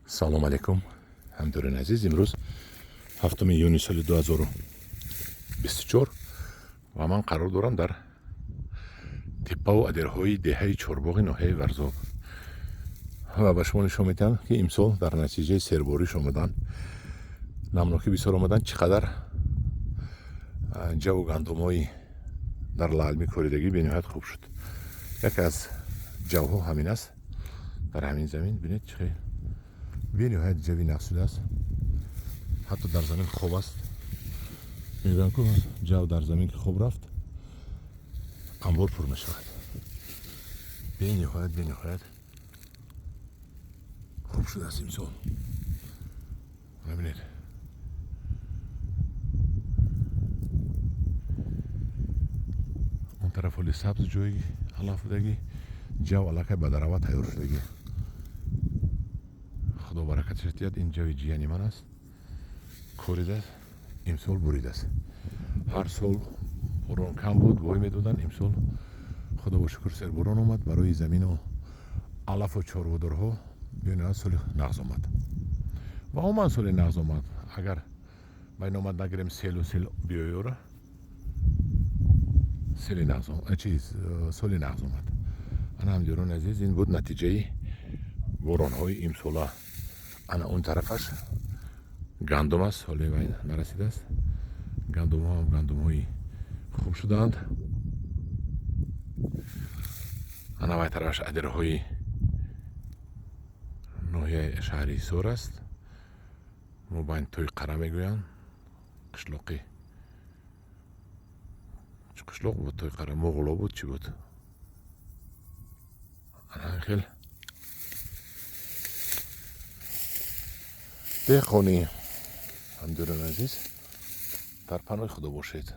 Салом алейкум, ҳамдорони азиз. Имрӯз 7 июни соли 2024 ва ман қарор дорам дар теппаву адирҳои деҳаи Чорбоғи ноҳияи Варзоб ва ба шумо нишон медиҳам, ки имсол дар натиҷаи сербориш омадан, намнокӣ бисёр омадан, чӣ қадар ҷаву гандумҳои дар лаълмӣ коридагӣ бениҳоят хуб шуд. Яке аз ҷавҳо ҳамин аст. Дар ҳамин замин бинед, чӣ хел бениҳоят ҷави нағз шудааст, ҳатто дар замин хоб аст. Мегӯям, ку ҷав дар замин ки хоб рафт, анбор пур мешавад. Бениҳоят хуб шудааст имсол. Бибинед, он тараф ҳоли сабз, ҷои алаф будагӣ, ҷав аллакай ба дарава тайёр шудагӣ. Худо баракаташ диҳад. Ин ҷави ҷияни ман аст, коридааст, имсол буридааст. Ҳар сол борон кам буд, бой медоданд. Имсол, худо ба шукр, серборон омад. Барои замину алафу чорводорҳо бениҳоят соли нағз омад ва умуман соли нағз омад. Агар байномад нагирем, селу сел биёёра, сели нағз, чиз, соли нағз омад. Ана, ҳамдиёрони азиз, ин буд натиҷаи боронҳои имсола. Ана, он тарафаш гандум аст, ҳоле вай нарасидааст. Гандумҳо ҳам гандумҳои хуб шудаанд. Ана, вай тарафаш адирҳои ноҳияи шаҳри Ҳисор аст, мобайн Тойқара мегӯянд. Қишлоқи чӣ қишлоқ буд? Тойқара, Муғуло буд, чӣ буд? Ана, хел деҳқонӣ. Ҳамдиёрони азиз, дар паноҳи Худо бошед.